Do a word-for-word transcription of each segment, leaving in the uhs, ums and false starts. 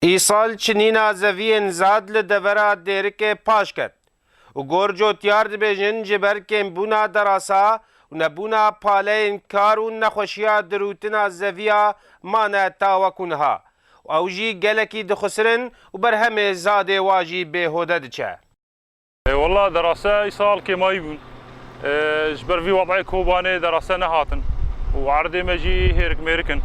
Îsal çinîna zeviyên zad li devera Dêrikê paş ket û gor cotyar dibêjin ji ber kêmbûna derasa û nebûna paleyên kar û nexweşiya dirûtina zeviya mane ta wekû niha û ew jî gelekî dixusirin û berhemê zadê wa jî bêhode diçe. E, wela derase îsal kêmayî bûn. E, ji ber vî wed'ê Kobanê derase nehatin. Û erdê me jî hêrik mêrik in.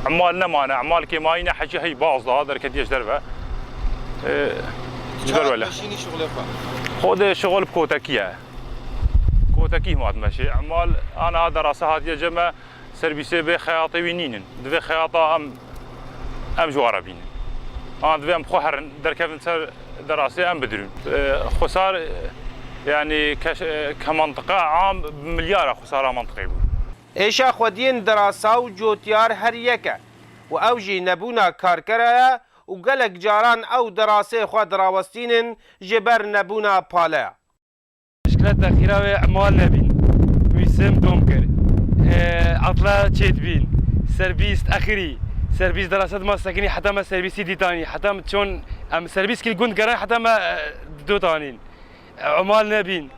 Emal nemane. Emal kêmayî ne, hecî hey baz da derketiye ji derve. E, ji ber wele. Xwedê şixul bi kotekî ye. Kotekî hima dime jî. Emal ana derase hatiye ceme. Serbîsê bê xeyatê wî nînin. Divê xeyata em, em ji ware bînin. An divê em xwe herin, derkevin ser derasê em bidirûn. E, xwesar, e, yanî keş-, e, ke mantiqa am bi milyara xwesara mantiqê bû. Êşa xwediyên derasa û cotyar her yek e û ew jî nebûna karkera ye û gelek caran ew derasê xwe dirawestînin ji ber nebûna paleya. Mişkileta xîra wê emal nebîn. Wî sêm dom kir. E, Atla çêdibîn. Serbîst exirî. Serbîst derasa dima sekinî heta me serbîstî dîtanî. Heta me çon em serbîst kil gund geran heta me, e, didotanîn. E, emal nebîn.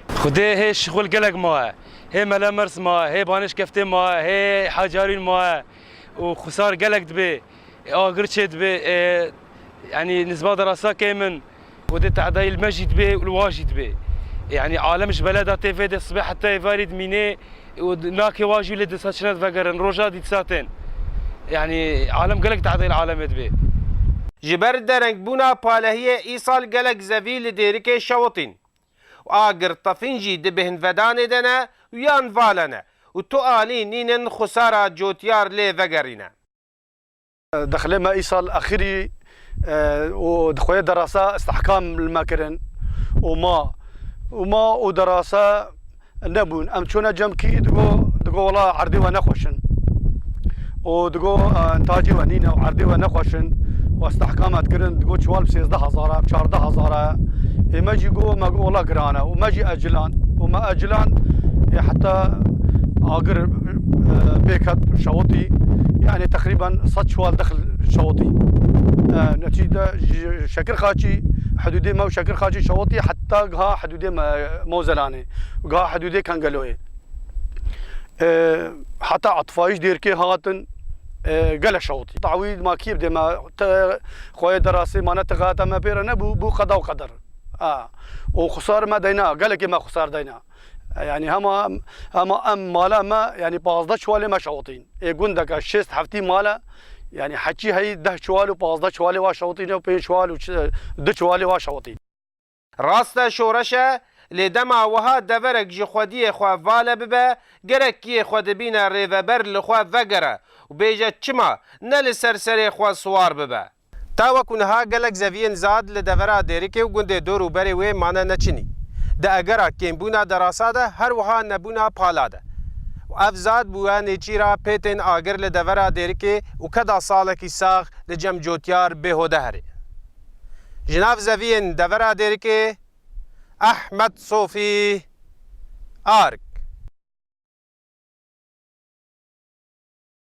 Xwedê hê şixul gelek ma ye. Hê mele mers ma ye. Hê banêş keftê ma ye. Hê hacarîn ma ye. Û xusar gelek dibe. E, agir çê dibe, e, yanî nizba derasa kêm in, û dê tehdayî li me jî dibe û li wa jî dibe. E, yanî alem ji beleda tê vê de sibê heta êvarî dimîne û d-, nakê wa jî lê disa çine vegerin, roja dîsa tên. Yanî alem gelek tehdayî li alemê dibe. Ji ber derengbûna palehiyê îsal gelek zevî li Dêrikê şewitîn. Û agir tefîn jî di bêhnvedanê de ne û yan vale ne û tu alî nînin xusara cotyar lê vegerîne. Dexlê me îsal exirî, e, û di xweyê derasa istihkam li me kirin û ma, û ma û derasa nebûn. Em çûne cem kî digo, digo wela erdê we nexweş in. Û digo, e, intacê we nîne û erdê we nexweş in. Û istihkam me dikirin, digo çiwal bi sêzdeh hezar e, bi çardeh hezar e. Ê me jî go, me go wela giran e. Û me jî ecilan. Û me ecilan, ê heta agir, e, pê ket şewitî, yanî teqrîben sed çiwal dexl şewitî. E, netîcede ji Şekirxaçî, hidûdê me û Şekirxaçî şewitî heta giha hidûdê me, Mozelanê, giha hidûdê Kengeloyê. E, heta etfayî ji Dêrikê hatin, e, gele şewitî. Dawî ma kî bidê me, te xweyê derasê mane te xata me pê re nebû, bû qeda û qeder. A, û xusar me deyna, gelekê me xusar deyna. Yanî hema, hema em mala me, yanî pazdeh çiwalê me şewitîn. Ê gundeke şêst heftî male, yanî heçî hey deh çiwal û pazdeh çiwalê wa şewitîn û pênc çiwal û çi-, du çiwalê wa şewitîn. Rast e şoreş e, lê dema wiha deverek ji xwediyê xwe vale bibe, gerek kiyê xwe dibîne rêveber li xwe vegere û bêje çima ne li ser serê xwe siwar bibe. Ta wekû niha gelek zeviyên zad li devera Dêrikê û gundê dor û berê wê mane neçinî. Di egera kêmbûna derasa de her wiha nebûna pala de. Û ev zad bûye nêçîra pê tên agir li devera Dêrikê û keda salekî sax li cem cotyar bêhode herê. Ji nav zeviyên devera Dêrikê, Ehmed Sofî, Arg.